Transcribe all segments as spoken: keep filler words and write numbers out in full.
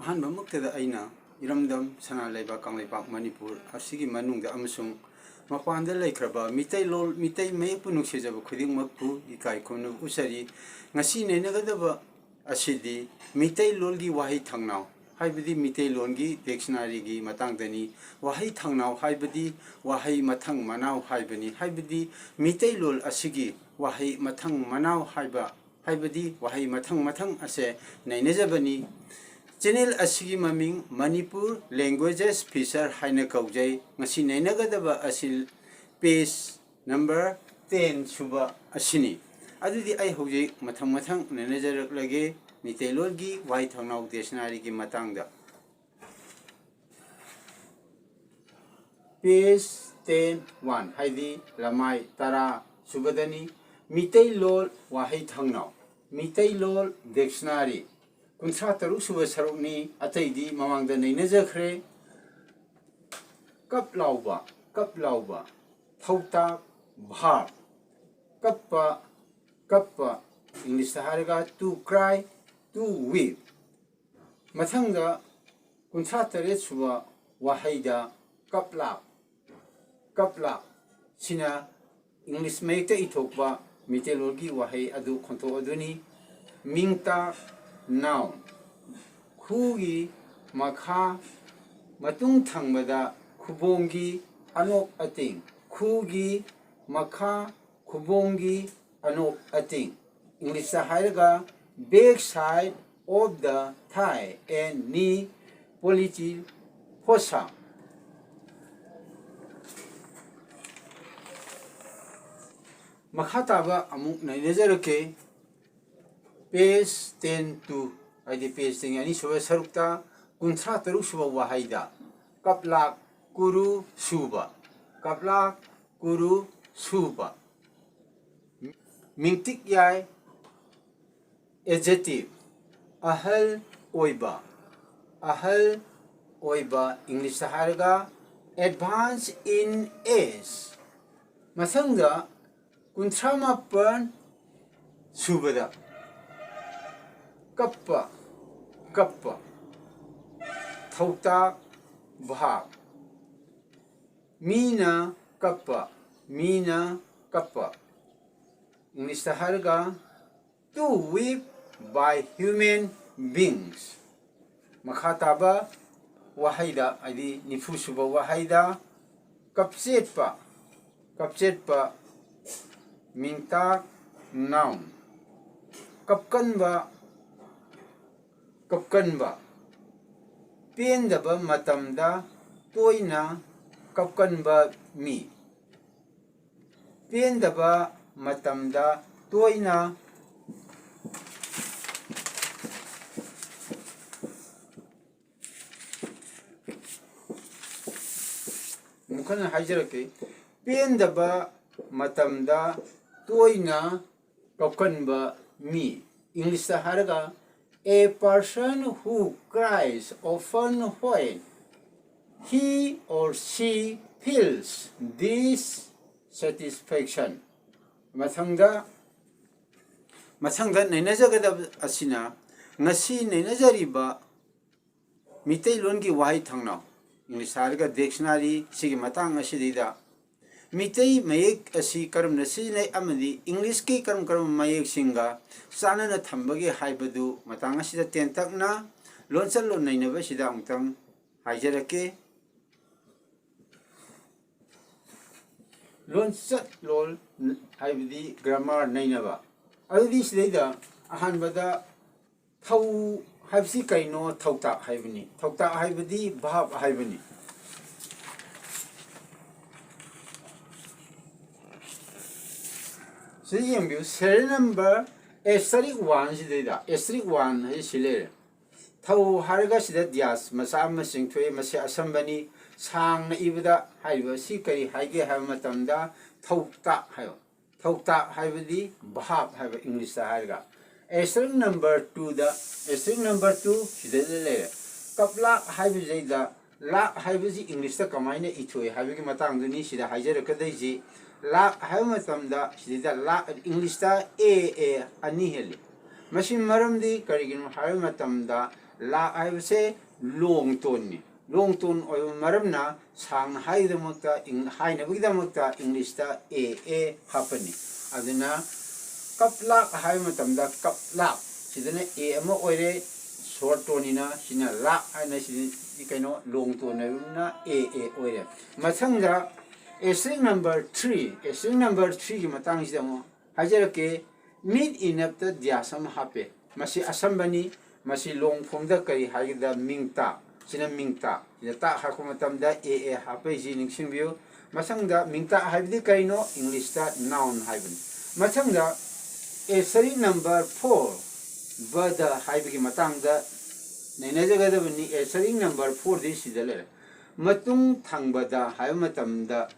ꯑꯍꯥꯟꯕꯃꯛꯇꯗ ꯑꯩꯅ ꯏꯔꯝꯗꯝ ꯁꯅꯥ ꯂꯩꯕꯥꯛ ꯀꯪꯂꯩꯄꯥꯛ ꯃꯅꯤꯄꯨꯔ ꯑꯁꯤꯒꯤ ꯃꯅꯨꯡꯗ ꯑꯃꯁꯨꯡ ꯃꯄꯥꯟꯗ ꯂꯩꯈ꯭ꯔꯕ ꯃꯤꯇꯩꯂꯣꯟ, ꯃꯤꯇꯩ ꯃꯌꯦꯛꯄꯨ ꯅꯨꯡꯁꯤꯖꯕ ꯈꯨꯗꯤꯡꯃꯛꯄꯨ ꯏꯀꯥꯏ ꯈꯨꯝꯅꯕ ꯎꯠꯆꯔꯤ꯫ ꯉꯁꯤ ꯅꯩꯅꯒꯗꯕ ꯑꯁꯤꯗꯤ ꯃꯤꯇꯩꯂꯣꯟꯒꯤ ꯋꯥꯍꯩ ꯊꯧꯅꯥꯎ, ꯍꯥꯏꯕꯗꯤ ꯃꯤꯇꯩꯂꯣꯟꯒꯤ dictionaryꯒꯤ ꯃꯇꯥꯡꯗꯅꯤ꯫ ꯋꯥꯍꯩ ꯊꯧꯅꯥꯎ ꯍꯥꯏꯕꯗꯤ ꯋꯥꯍꯩ ꯃꯊꯪ ꯃꯅꯥꯎ ꯍꯥꯏꯕꯅꯤ, ꯍꯥꯏꯕꯗꯤ ꯃꯤꯇꯩꯂꯣꯟ ꯑꯁꯤꯒꯤ ꯋꯥꯍꯩ ꯃꯊꯪ ꯃꯅꯥꯎ ꯍꯥꯏꯕ, ꯍꯥꯏꯕꯗꯤ ꯋꯥꯍꯩ ꯃꯊꯪ ꯃꯊꯪ ꯑꯁꯦ ꯅꯩꯅꯖꯕꯅꯤ꯫ Channel ꯑꯁꯤꯒꯤ ꯃꯃꯤꯡ ꯃꯅꯤꯄꯨꯔ Languages Feature ꯍꯥꯏꯅ ꯀꯧꯖꯩ꯫ ꯉꯁꯤ ꯅꯩꯅꯒꯗꯕ ꯑꯁꯤ page number ten ꯁꯨꯕ ꯑꯁꯤꯅꯤ꯫ ꯑꯗꯨꯗꯤ ꯑꯩ ꯍꯧꯖꯤꯛ ꯃꯊꯪ ꯃꯊꯪ ꯅꯩꯅꯖꯔꯛꯂꯒꯦ ꯃꯤꯇꯩꯂꯣꯟꯒꯤ ꯋꯥꯍꯩ ꯊꯧꯅꯥꯎ dictionaryꯒꯤ ꯃꯇꯥꯡꯗ꯫ Page ten one, ꯍꯥꯏꯗꯤ ꯂꯃꯥꯏ ꯇꯔꯥ ꯁꯨꯕꯗꯅꯤ꯫ ꯃꯤꯇꯩꯂꯣꯟ ꯋꯥꯍꯩ ꯊꯧꯅꯥꯎ, ꯃꯤꯇꯩꯂꯣꯟ dictionary, ꯀꯨꯟꯊ꯭ꯔꯥ ꯇꯔꯨꯛ ꯁꯨꯕ ꯁꯔꯨꯛꯅꯤ, ꯑꯇꯩꯗꯤ ꯃꯃꯥꯡꯗ ꯅꯩꯅꯖꯈ꯭ꯔꯦ꯫ ꯀꯞ ꯂꯥꯎꯕ, ꯀꯞ ꯂꯥꯎꯕ, ꯊꯧꯇꯥꯛ, verb, ꯀꯞꯄ, ꯀꯞꯄ, Englishꯇ ꯍꯥꯏꯔꯒ to cry, to weep꯫ ꯃꯊꯪꯗ ꯀꯨꯟꯊ꯭ꯔꯥ ꯇꯔꯦꯠ ꯁꯨꯕ ꯋꯥꯍꯩꯗ ꯀꯞꯂꯥꯛ, ꯀꯞꯂꯥꯛ ꯁꯤꯅ English ꯃꯌꯦꯛꯇ ꯏꯊꯣꯛꯄ ꯃꯤꯇꯩꯂꯣꯟꯒꯤ ꯋꯥꯍꯩ ꯑꯗꯨ ꯈꯣꯟꯊꯣꯛ ꯑꯗꯨꯅꯤ꯫ ꯃꯤꯡꯇꯥꯛ, noun, ꯈꯨꯒꯤ ꯃꯈꯥ, ꯃꯇꯨꯡ ꯊꯪꯕꯗ ꯈꯨꯕꯣꯡꯒꯤ ꯑꯅꯣꯛ ꯑꯇꯤꯡ, ꯈꯨꯒꯤ ꯃꯈꯥ, ꯈꯨꯕꯣꯡꯒꯤ ꯑꯅꯣꯛ ꯑꯇꯤꯡ, Englishꯇ ꯍꯥꯏꯔꯒ back side of the thigh and knee, pollicis fossa꯫ ꯃꯈꯥ ꯇꯥꯕ ꯑꯃꯨꯛ ꯅꯩꯅꯖꯔꯛꯀꯦ꯫ Page ten two, ꯍꯥꯏꯗꯤ page ten ꯑꯅꯤꯁꯨꯕ ꯁꯔꯨꯛꯇ ꯀꯨꯟꯊ꯭ꯔꯥ ꯇꯔꯨꯛ ꯁꯨꯕ ꯋꯥꯍꯩꯗ ꯀꯞꯂꯥꯛ ꯀꯨꯔꯨ ꯁꯨꯕ, ꯀꯞꯂꯥꯛ ꯀꯨꯔꯨ ꯁꯨꯕ꯫ ꯃꯤꯡꯇꯤꯛ ꯌꯥꯏ, adjective, ꯑꯍꯜ ꯑꯣꯏꯕ, ꯑꯍꯜ ꯑꯣꯏꯕ, Englishꯇ ꯍꯥꯏꯔꯒ advance in age꯫ ꯃꯊꯪꯗ ꯀꯨꯟꯊ꯭ꯔꯥ ꯃꯥꯄꯟ ꯁꯨꯕꯗ ꯀꯞꯄ, ꯀꯞꯄ, ꯊꯧꯇꯥꯛ, verb꯫ ꯃꯤꯅ ꯀꯞꯄ꯫ ꯃꯤꯅ ꯀꯞꯄ꯫ ꯏꯪꯂꯤꯁꯇ ꯍꯥꯏꯔꯒ, to weep by human beings꯫ ꯃꯈꯥ ꯇꯥꯕ ꯋꯥꯍꯩꯗ, ꯍꯥꯏꯗꯤ ꯅꯤꯐꯨ ꯁꯨꯕ ꯋꯥꯍꯩꯗ, ꯀꯞꯆꯦꯠꯄ, ꯀꯞꯆꯦꯠꯄ, ꯃꯤꯡꯇꯥꯛ, noun꯫ ꯀꯞꯀꯟꯕ, ꯀꯞꯀꯟꯕ꯫ ꯄꯦꯟꯗꯕ ꯃꯇꯝꯗ ꯇꯣꯏꯅ ꯀꯞꯀꯟꯕ ꯃꯤ꯫ ꯄꯦꯟꯗꯕ ꯃꯇꯝꯗ ꯇꯣꯏꯅ ꯑꯃꯨꯛ ꯍꯟꯅ ꯍꯥꯏꯖꯔꯛꯀꯦ꯫ ꯄꯦꯟꯗꯕ ꯃꯇꯝꯗ ꯇꯣꯏꯅ ꯀꯞꯀꯟꯕ ꯃꯤ꯫ ꯏꯪꯂꯤꯁꯇ ꯍꯥꯏꯔꯒ, a person who cries often when he or she feels dissatisfaction꯫ ꯃꯊꯪꯗ, ꯃꯊꯪꯗ ꯅꯩꯅꯖꯒꯗꯕ ꯑꯁꯤꯅ ꯉꯁꯤ ꯅꯩꯅꯖꯔꯤꯕ ꯃꯤꯇꯩꯂꯣꯟꯒꯤ ꯋꯥꯍꯩ ꯊꯧꯅꯥꯎ, ꯏꯪꯂꯤꯁ ꯍꯥꯏꯔꯒ dictionary, ꯁꯤꯒꯤ ꯃꯇꯥꯡ ꯑꯁꯤꯗꯩꯗ ꯃꯤꯇꯩ ꯃꯌꯦꯛ ꯑꯁꯤ ꯀꯔꯝꯅ ꯁꯤꯖꯤꯟꯅꯩ ꯑꯃꯗꯤ ꯏꯪꯂꯤꯁꯀꯤ ꯀꯔꯝ ꯀꯔꯝꯕ ꯃꯌꯦꯛꯁꯤꯡꯒ ꯆꯥꯟꯅꯅ ꯊꯝꯕꯒꯦ ꯍꯥꯏꯕꯗꯨ ꯃꯇꯥꯡ ꯑꯁꯤꯗ ꯇꯦꯟꯇꯛꯅ ꯂꯣꯟꯆꯠ ꯂꯣꯟ ꯅꯩꯅꯕꯁꯤꯗ ꯑꯃꯨꯛꯇꯪ ꯍꯥꯏꯖꯔꯛꯀꯦ꯫ ꯂꯣꯟꯆꯠ ꯂꯣꯟ ꯍꯥꯏꯕꯗꯤ grammar ꯅꯩꯅꯕ꯫ ꯑꯗꯨꯗꯤ ꯁꯤꯗꯩꯗ ꯑꯍꯥꯟꯕꯗ ꯊꯧ ꯍꯥꯏꯕꯁꯤ ꯀꯩꯅꯣ? ꯊꯧꯇꯥꯛ ꯍꯥꯏꯕꯅꯤ꯫ ꯊꯧꯇꯥꯛ ꯍꯥꯏꯕꯗꯤ verb ꯍꯥꯏꯕꯅꯤ꯫ ꯁꯤꯗ ꯌꯦꯡꯕꯤꯌꯨ, serial number asterisk one ꯁꯤꯗꯩꯗ, asterisk one ꯍꯥꯏꯁꯤ ꯁꯤ ꯂꯩꯔꯦ꯫ ꯊꯧ ꯍꯥꯏꯔꯒ ꯁꯤꯗ dash ꯃꯆꯥ ꯑꯃ ꯆꯤꯡꯊꯣꯛꯑꯦ, ꯃꯁꯤ ꯑꯁꯝꯕꯅꯤ꯫ ꯁꯥꯡꯅ ꯏꯕꯗ ꯍꯥꯏꯔꯤꯕ ꯑꯁꯤ ꯀꯔꯤ ꯍꯥꯏꯒꯦ ꯍꯥꯏꯕ ꯃꯇꯝꯗ, ꯊꯧꯇꯥꯛ ꯍꯥꯏꯕ꯫ ꯊꯧꯇꯥꯛ ꯍꯥꯏꯕꯗꯤ verb ꯍꯥꯏꯕ, ꯏꯪꯂꯤꯁꯇ ꯍꯥꯏꯔꯒ꯫ Asterisk number two ꯗ, asterisk number two ꯁꯤꯗꯩꯗ ꯂꯩꯔꯦ꯫ ꯀꯞꯂꯥꯛ ꯍꯥꯏꯕꯁꯤꯗꯩꯗ, ꯂꯥꯛ ꯍꯥꯏꯕꯁꯤ ꯏꯪꯂꯤꯁꯇ ꯀꯃꯥꯏꯅ ꯏꯊꯣꯛꯏ ꯍꯥꯏꯕꯒꯤ ꯃꯇꯥꯡꯗꯨꯅꯤ ꯁꯤꯗ ꯍꯥꯏꯖꯔꯛꯀꯗꯣꯏꯁꯤ꯫ ꯂꯥꯛ ꯍꯥꯏꯕ ꯃꯇꯝꯗ ꯁꯤꯗꯩꯗ ꯂꯥꯛ, ꯏꯪꯂꯤꯁꯇ a, a ꯑꯅꯤ ꯍꯦꯜꯂꯤ꯫ ꯃꯁꯤ ꯃꯔꯝꯗꯤ ꯀꯔꯤꯒꯤꯅꯣ ꯍꯥꯏꯕ ꯃꯇꯝꯗ, ꯂꯥꯛ ꯍꯥꯏꯕꯁꯦ ꯂꯣꯡ ꯇꯣꯟꯅꯤ꯫ ꯂꯣꯡ ꯇꯣꯟ ꯑꯣꯏꯕ ꯃꯔꯝꯅ ꯁꯥꯡꯅ ꯍꯥꯏꯒꯤꯗꯃꯛꯇ, ꯏꯪ-, ꯍꯥꯏꯅꯕꯒꯤꯗꯃꯛꯇ ꯏꯪꯂꯤꯁꯇ ꯑꯦ ꯑꯦ ꯍꯥꯞꯄꯅꯤ꯫ ꯑꯗꯨꯅ ꯀꯞꯂꯥꯛ ꯍꯥꯏꯕ ꯃꯇꯝꯗ ꯀꯞꯂꯥꯛ, ꯁꯤꯗꯅ ꯑꯦ ꯑꯃ ꯑꯣꯏꯔꯦ, ꯁꯣꯔꯠ ꯇꯣꯟꯅꯤꯅ, ꯁꯤꯅ ꯂꯥꯛ ꯍꯥꯏꯅ, ꯁꯤꯗꯤ ꯀꯩꯅꯣ, ꯂꯣꯡ ꯇꯣꯟ ꯑꯣꯏꯕꯅꯤꯅ ꯑꯦ ꯑꯦ ꯑꯣꯏꯔꯦ꯫ ꯃꯊꯪꯗ ꯑꯦꯁꯇꯔꯤꯛ ꯅꯝꯕꯔ ꯊ꯭ꯔꯤ, ꯑꯦꯁꯇꯔꯤꯛ ꯅꯝꯕꯔ ꯊ꯭ꯔꯤꯒꯤ ꯃꯇꯥꯡꯁꯤꯗ ꯑꯃꯨꯛ ꯍꯥꯏꯖꯔꯛꯀꯦ꯫ ꯃꯤꯠ ꯏꯅꯞꯇ ꯗ꯭ꯌꯥꯁ ꯑꯃ ꯍꯥꯞꯄꯦ꯫ ꯃꯁꯤ ꯑꯁꯝꯕꯅꯤ꯫ ꯃꯁꯤ ꯂꯣꯡ ꯐꯣꯝꯗ ꯀꯔꯤ ꯍꯥꯏꯒꯗ? ꯃꯤꯡꯇꯥꯛ꯫ ꯁꯤꯅ ꯃꯤꯡꯇꯥꯛ꯫ ꯁꯤꯗ ꯇꯥꯛ ꯍꯥꯞꯄ ꯃꯇꯝꯗ ꯑꯦ ꯑꯦ ꯍꯥꯞꯄꯛꯏꯁꯤ ꯅꯤꯡꯁꯤꯡꯕꯤꯌꯨ꯫ ꯃꯊꯪꯗ ꯃꯤꯡꯇꯥꯛ ꯍꯥꯏꯕꯗꯤ ꯀꯔꯤꯅꯣ? ꯏꯪꯂꯤꯁꯇ ꯅꯥꯎꯟ ꯍꯥꯏꯕꯅꯤ꯫ ꯃꯊꯪꯗ ꯑꯦꯁꯇꯔꯤꯛ ꯅꯝꯕꯔ ꯐꯣꯔ, ꯕꯗ ꯍꯥꯏꯕꯒꯤ ꯃꯇꯥꯡꯗ ꯅꯩꯅꯖꯒꯗꯕꯅꯤ꯫ ꯑꯦꯁꯇꯔꯤꯛ ꯅꯝꯕꯔ ꯐꯣꯔꯗꯤ ꯁꯤꯗ ꯂꯩꯔꯦ꯫ ꯃꯇꯨꯡ ꯊꯪꯕꯗ ꯍꯥꯏꯕ ꯃꯇꯝꯗ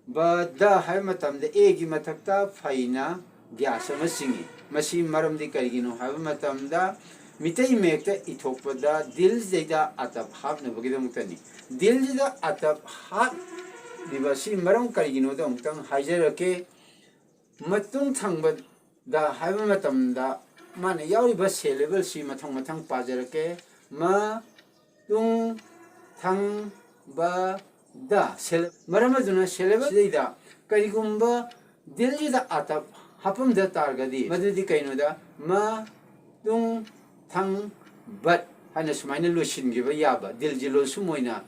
ꯕꯗ ꯍꯥꯏꯕ ꯃꯇꯝꯗ ꯑꯦꯒꯤ ꯃꯊꯛꯇ ꯐꯩꯅ ꯗ꯭ꯌꯥꯁ ꯑꯃ ꯆꯤꯡꯏ꯫ ꯃꯁꯤ ꯃꯔꯝꯗꯤ ꯀꯔꯤꯒꯤꯅꯣ ꯍꯥꯏꯕ ꯃꯇꯝꯗ ꯃꯤꯇꯩ ꯃꯌꯦꯛꯇ ꯏꯊꯣꯛꯄꯗ ꯗꯤꯜꯁꯤꯗꯩꯗ ꯑꯇꯞ ꯍꯥꯞꯅꯕꯒꯤꯗꯃꯛꯇꯅꯤ꯫ ꯗꯤꯜꯁꯤꯗ ꯑꯇꯞ ꯍꯥꯞꯂꯤꯕ ꯑꯁꯤ ꯃꯔꯝ ꯀꯔꯤꯒꯤꯅꯣꯗ ꯑꯃꯨꯛꯇꯪ ꯍꯥꯏꯖꯔꯛꯀꯦ꯫ ꯃꯇꯨꯡ ꯊꯪꯕꯗ ꯍꯥꯏꯕ ꯃꯇꯝꯗ ꯃꯥꯅ ꯌꯥꯎꯔꯤꯕ ꯁꯦꯂꯦꯕꯜꯁꯤ ꯃꯊꯪ ꯃꯊꯪ ꯄꯥꯖꯔꯛꯀꯦ꯫ ꯃ ꯇꯨꯡ ꯊꯪ ꯕ ꯗ꯫ ꯁꯦꯂꯦ-, ꯃꯔꯝ ꯑꯗꯨꯅ ꯁꯦꯂꯦꯕꯜꯁꯤꯗꯩꯗ ꯀꯔꯤꯒꯨꯝꯕ ꯗꯤꯜꯁꯤꯗ ꯑꯇꯞ ꯍꯥꯞꯄꯝꯗ ꯇꯥꯔꯒꯗꯤ ꯃꯗꯨꯗꯤ ꯀꯩꯅꯣꯗ ꯃ ꯇꯨꯡ ꯊꯪ ꯕꯠ ꯍꯥꯏꯅ ꯁꯨꯃꯥꯏꯅ ꯂꯣꯏꯁꯤꯟꯈꯤꯕ ꯌꯥꯕ, ꯗꯤꯜꯁꯤ ꯂꯣꯟꯁꯨꯝ ꯑꯣꯏꯅ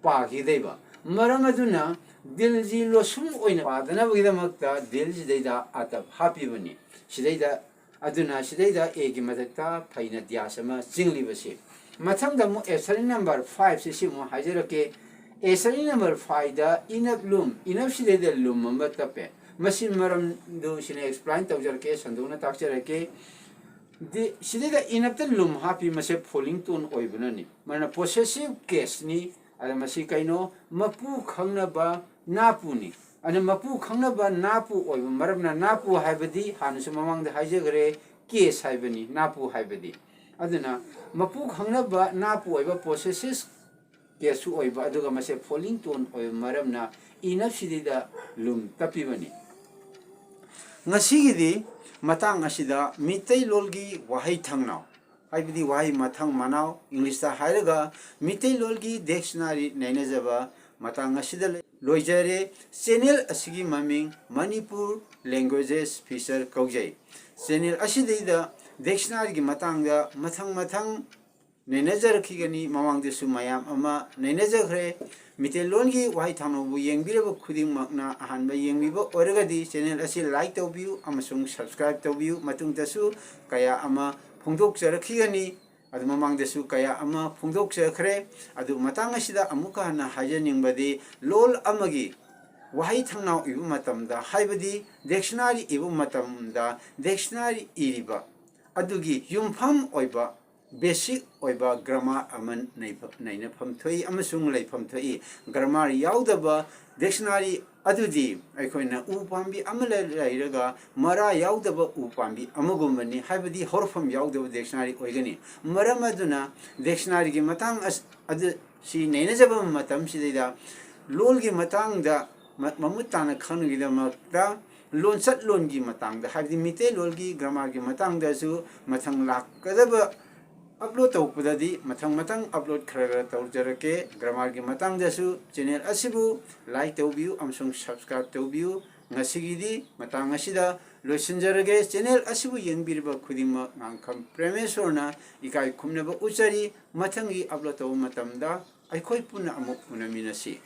ꯄꯥꯈꯤꯗꯩꯕ꯫ ꯃꯔꯝ ꯑꯗꯨꯅ ꯗꯤꯜꯁꯤ ꯂꯣꯟꯁꯨꯝ ꯑꯣꯏꯅ ꯄꯥꯗꯅꯕꯒꯤꯗꯃꯛꯇ ꯗꯤꯜꯁꯤꯗꯩꯗ ꯑꯇꯞ ꯍꯥꯞꯄꯤꯕꯅꯤ꯫ ꯁꯤꯗꯩꯗ ꯑꯗꯨꯅ ꯁꯤꯗꯩꯗ ꯑꯦꯒꯤ ꯃꯊꯛꯇ ꯐꯩꯅ ꯗ꯭ꯌꯥꯁ ꯑꯃ ꯆꯤꯡꯂꯤꯕꯁꯤ꯫ ꯃꯊꯪꯗ ꯑꯃꯨꯛ ꯑꯦꯁꯇꯔꯤꯛ ꯅꯝꯕꯔ ꯐꯥꯏꯚꯁꯤ ꯁꯤ ꯑꯃꯨꯛ ꯍꯥꯏꯖꯔꯛꯀꯦ꯫ ꯑꯦꯁꯇꯔꯤꯛ ꯅꯝꯕꯔ ꯐꯥꯏꯚꯗ ꯏꯅꯞ ꯂꯨꯝ, ꯏꯅꯞꯁꯤꯗꯩꯗ ꯂꯨꯝ ꯑꯃ ꯇꯞꯄꯦ꯫ ꯃꯁꯤ ꯃꯔꯝꯗꯨ ꯁꯤꯅ ꯑꯦꯛꯁꯄ꯭ꯂꯦꯟ ꯇꯧꯖꯔꯛꯀꯦ, ꯁꯟꯗꯣꯛꯅ ꯇꯥꯛꯆꯔꯛꯀꯦ꯫ ꯗꯤ-, ꯁꯤꯗꯩꯗ ꯏꯅꯞꯇ ꯂꯨꯝ ꯍꯥꯞꯄꯤ, ꯃꯁꯦ ꯐꯣꯂꯤꯡ ꯇꯣꯟ ꯑꯣꯏꯕꯅꯅꯤ꯫ ꯃꯔꯝꯅ ꯄꯣꯁꯦꯁꯤꯞ ꯀꯦꯁꯅꯤ꯫ ꯑꯗ ꯃꯁꯤ ꯀꯩꯅꯣ? ꯃꯄꯨ ꯈꯪꯅꯕ ꯅꯥꯄꯨꯅꯤ꯫ ꯑꯗꯨꯅ ꯃꯄꯨ ꯈꯪꯅꯕ ꯅꯥꯄꯨ ꯑꯣꯏꯕ ꯃꯔꯝꯅ, ꯅꯥꯄꯨ ꯍꯥꯏꯕꯗꯤ ꯍꯥꯟꯅꯁꯨ ꯃꯃꯥꯡꯗ ꯍꯥꯏꯖꯈ꯭ꯔꯦ, ꯀꯦꯁ ꯍꯥꯏꯕꯅꯤ ꯅꯥꯄꯨ ꯍꯥꯏꯕꯗꯤ꯫ ꯑꯗꯨꯅ ꯃꯄꯨ ꯈꯪꯅꯕ ꯅꯥꯄꯨ ꯑꯣꯏꯕ ꯄꯣꯁꯦꯁꯤꯞ ꯀꯦꯁꯁꯨ ꯑꯣꯏꯕ, ꯑꯗꯨꯒ ꯃꯁꯦ ꯐꯣꯂꯤꯡ ꯇꯣꯟ ꯑꯣꯏꯕ ꯃꯔꯝꯅ ꯏꯅꯞꯁꯤꯗꯩꯗ ꯂꯨꯝ ꯇꯞꯄꯤꯕꯅꯤ꯫ ꯉꯁꯤꯒꯤꯗꯤ ꯃꯇꯥꯡ ꯑꯁꯤꯗ ꯃꯤꯇꯩꯂꯣꯟꯒꯤ ꯋꯥꯍꯩ ꯊꯪꯅꯥꯎ ꯍꯥꯏꯕꯗꯤ ꯋꯥꯍꯩ ꯃꯊꯪ ꯃꯅꯥꯎ, ꯏꯪꯂꯤꯁꯇ ꯍꯥꯏꯔꯒ ꯃꯤꯇꯩꯂꯣꯟꯒꯤ dictionary ꯅꯩꯅꯖꯕ ꯃꯇꯥꯡ ꯑꯁꯤꯗ ꯂꯣꯏꯖꯔꯦ꯫ Channel ꯑꯁꯤꯒꯤ ꯃꯃꯤꯡ Manipur Languages Feature ꯀꯧꯖꯩ꯫ Channel ꯑꯁꯤꯗꯩꯗ dictionaryꯒꯤ ꯃꯇꯥꯡꯗ ꯃꯊꯪ ꯃꯊꯪ ꯅꯩꯅꯖꯔꯛꯈꯤꯒꯅꯤ꯫ ꯃꯃꯥꯡꯗꯁꯨ ꯃꯌꯥꯝ ꯑꯃ ꯅꯩꯅꯖꯈ꯭ꯔꯦ꯫ ꯃꯤꯇꯩꯂꯣꯟꯒꯤ ꯋꯥꯍꯩ ꯊꯥꯡꯅꯧꯕꯨ ꯌꯦꯡꯕꯤꯔꯕ ꯈꯨꯗꯤꯡꯃꯛꯅ ꯑꯍꯥꯟꯕ ꯌꯦꯡꯕꯤꯕ ꯑꯣꯏꯔꯒꯗꯤ channel ꯑꯁꯤ like ꯇꯧꯕꯤꯌꯨ ꯑꯃꯁꯨꯡ subscribe ꯇꯧꯕꯤꯌꯨ꯫ ꯃꯇꯨꯡꯗꯁꯨ ꯀꯌꯥ ꯑꯃ ꯐꯣꯡꯗꯣꯛꯆꯔꯛꯈꯤꯒꯅꯤ꯫ ꯑꯗꯨ ꯃꯃꯥꯡꯗꯁꯨ ꯀꯌꯥ ꯑꯃ ꯐꯣꯡꯗꯣꯛꯆꯈ꯭ꯔꯦ꯫ ꯑꯗꯨ ꯃꯇꯥꯡ ꯑꯁꯤꯗ ꯑꯃꯨꯛꯀ ꯍꯟꯅ ꯍꯥꯏꯖꯅꯤꯡꯕꯗꯤ, ꯂꯣꯜ ꯑꯃꯒꯤ ꯋꯥꯍꯩ ꯊꯥꯡꯅꯥꯎ ꯏꯕ ꯃꯇꯝꯗ, ꯍꯥꯏꯕꯗꯤ dictionary ꯏꯕ ꯃꯇꯝꯗ dictionary ꯏꯔꯤꯕ ꯑꯗꯨꯒꯤ ꯌꯨꯝꯐꯝ ꯑꯣꯏꯕ basic ꯑꯣꯏꯕ grammar ꯑꯃ ꯅꯩꯐ-, ꯅꯩꯅꯐꯝ ꯊꯣꯛꯏ ꯑꯃꯁꯨꯡ ꯂꯩꯐꯝ ꯊꯣꯛꯏ꯫ Grammar ꯌꯥꯎꯗꯕ dictionary ꯑꯗꯨꯗꯤ ꯑꯩꯈꯣꯏꯅ ꯎ ꯄꯥꯝꯕꯤ ꯑꯃ ꯂꯩ-, ꯂꯩꯔꯒ ꯃꯔꯥ ꯌꯥꯎꯗꯕ ꯎ ꯄꯥꯝꯕꯤ ꯑꯃꯒꯨꯝꯕꯅꯤ, ꯍꯥꯏꯕꯗꯤ ꯍꯧꯔꯛꯐꯝ ꯌꯥꯎꯗꯕ dictionary ꯑꯣꯏꯒꯅꯤ꯫ ꯃꯔꯝ ꯑꯗꯨꯅ dictionaryꯒꯤ ꯃꯇꯥꯡ ꯑꯁ-, ꯑꯗꯨ ꯁꯤ ꯅꯩꯅꯖꯕ ꯃꯇꯝꯁꯤꯗꯩꯗ ꯂꯣꯜꯒꯤ ꯃꯇꯥꯡꯗ ꯃ-, ꯃꯃꯨꯠ ꯇꯥꯅ ꯈꯪꯅꯕꯒꯤꯗꯃꯛꯇ ꯂꯣꯟꯆꯠꯂꯣꯟꯒꯤ ꯃꯇꯥꯡꯗ, ꯍꯥꯏꯕꯗꯤ ꯃꯤꯇꯩꯂꯣꯟꯒꯤ grammarꯒꯤ ꯃꯇꯥꯡꯗꯁꯨ ꯃꯊꯪ ꯂꯥꯛꯀꯗꯕ upload ꯇꯧꯔꯛꯄꯗꯗꯤ ꯃꯊꯪ ꯃꯊꯪ upload ꯈꯔ ꯈꯔ ꯇꯧꯖꯔꯛꯀꯦ꯫ Grammarꯒꯤ ꯃꯇꯥꯡꯗꯁꯨ channel ꯑꯁꯤꯕꯨ like ꯇꯧꯕꯤꯌꯨ ꯑꯃꯁꯨꯡ subscribe ꯇꯧꯕꯤꯌꯨ꯫ ꯉꯁꯤꯒꯤꯗꯤ ꯃꯇꯥꯡ ꯑꯁꯤꯗ ꯂꯣꯏꯁꯤꯟꯖꯔꯒꯦ꯫ Channel ꯑꯁꯤꯕꯨ ꯌꯦꯡꯕꯤꯔꯤꯕ ꯈꯨꯗꯤꯡꯃꯛ ꯉꯥꯡꯈꯝ ꯄ꯭ꯔꯦꯃꯦꯁꯣꯔꯅ ꯏꯀꯥꯏ ꯈꯨꯝꯅꯕ ꯎꯠꯆꯔꯤ꯫ ꯃꯊꯪꯒꯤ upload ꯇꯧꯕ ꯃꯇꯝꯗ ꯑꯩꯈꯣꯏ ꯄꯨꯟꯅ ꯑꯃꯨꯛ ꯎꯅꯃꯤꯟꯅꯁꯤ꯫